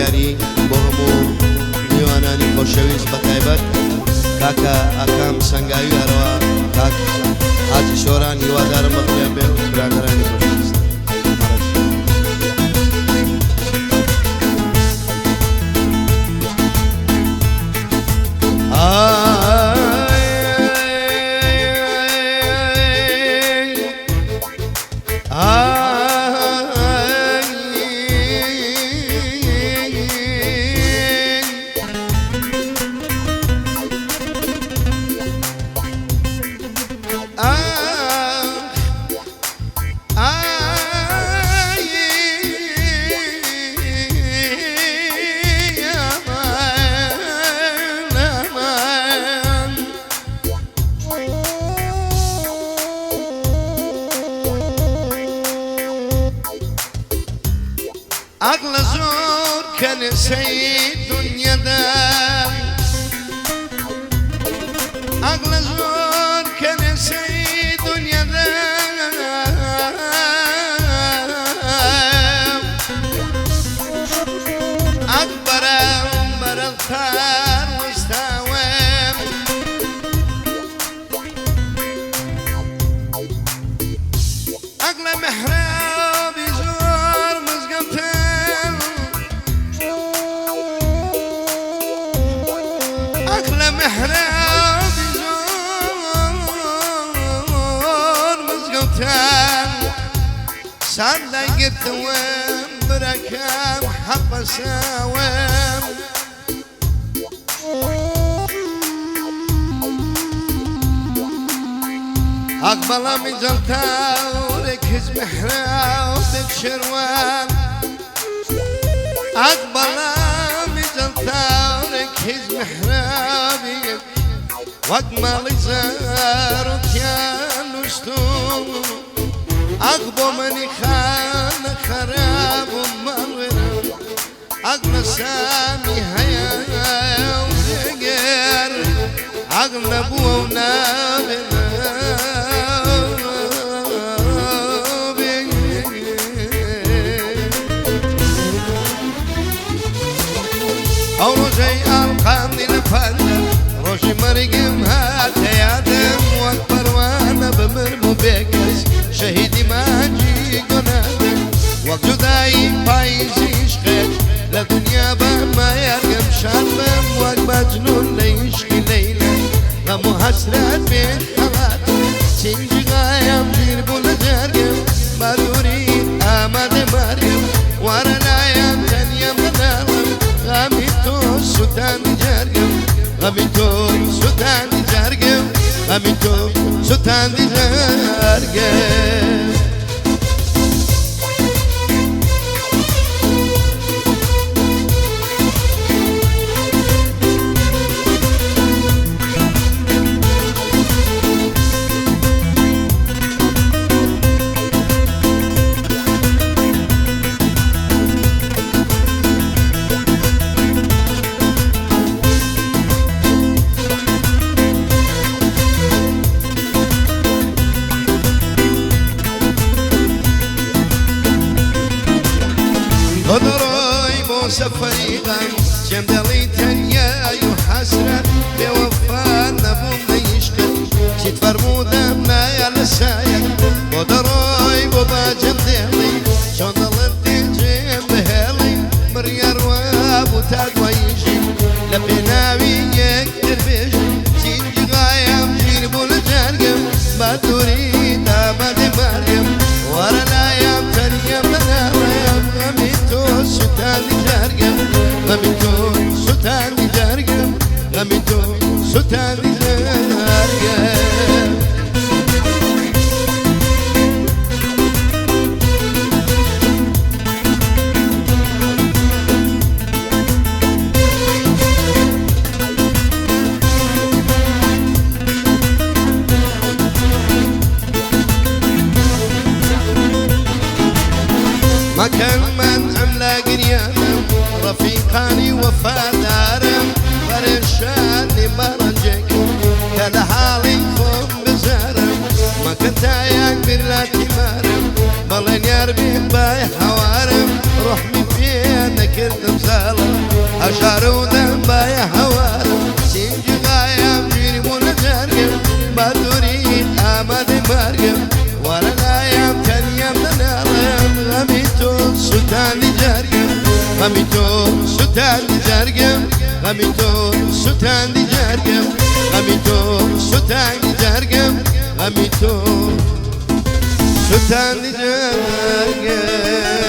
دیاری بۆ هەموو میوانانی خۆشەویست، بە تایبەت کاکە ئاکام سەنگاوی، هەرەوە کاک حاجی شۆران. هیوادارم بەدڵیان بێ برادەرانی خۆشەویست. عقل زور كنسي دنيا دام، عقل زور كنسي دنيا دام، أكبر برلتار مستوام، عقل محراب زور مزقمتين، عقل محراب زور مزقمتين، صدقت وين بركام حب ساوم، أقبل من جلتا وركز محراب شروان، أقبل من جلتا وركز محرابي، وأقمل زارتيان وشتو، أقبل من خان خراب ومرور، أقبل سامي هيا وزقر، أقبل أبونا أو رجعي ألقاني لفندم، روجي مرقم هاتيادم، وأكبر وأنا بمرمو بيكس شهيدي ما جي قنادم، وقت جداي بايزي شخيت لدنيا بما يرقم شربم، وقت مجنون ليشكي ليلة غمو حسرات بين خلات، سنجي غايم جيربو لجرقم، مروري آمد مريم، ورا لايم تنيم غنالم، غمي تو سوتان جرقم، غمي تو سوتان جرقم، غمي تو سوتان جرقم. خضراي بو سفري غم جمدلي تنياي وحسرة بوفا نبو ميشكل شيت فرمودة ما يلسايا، خضراي بو باجمدلي شون ضلت جيم بهلي مريار وابو تاقويجي لبناوي يكتر بيجي سينجي غايم جيربو لجرقم ما تريد أمد مريم، ورا لايم تنيم لناويم، غمي تو سوتان جرقم، غمي تو سوتان جرقم، غمي تو سوتان جرقم. ما كان من عملا قريانم رفيقاني وفادارم، برشاني مرنجك كان حالي خوم بزارم، ما كنت عيان بلا تمارم، بلين يربي باي حوارم، روح مي فينا كردم زالم. هەژارە و دەمبایە هەوارم سینگی غایەم گیرم و نەجارگم بە دووری ئامادەی مەرگم وەرە لایم تەنیام دەناڵم غەمی تۆ سوتاندی جەرگم غەمی تۆ سوتاندی جەرگم غەمی تۆ سوتاندی جەرگم غەمی تۆ سوتاندی جەرگم غەمی تۆ سوتاندی جەرگم.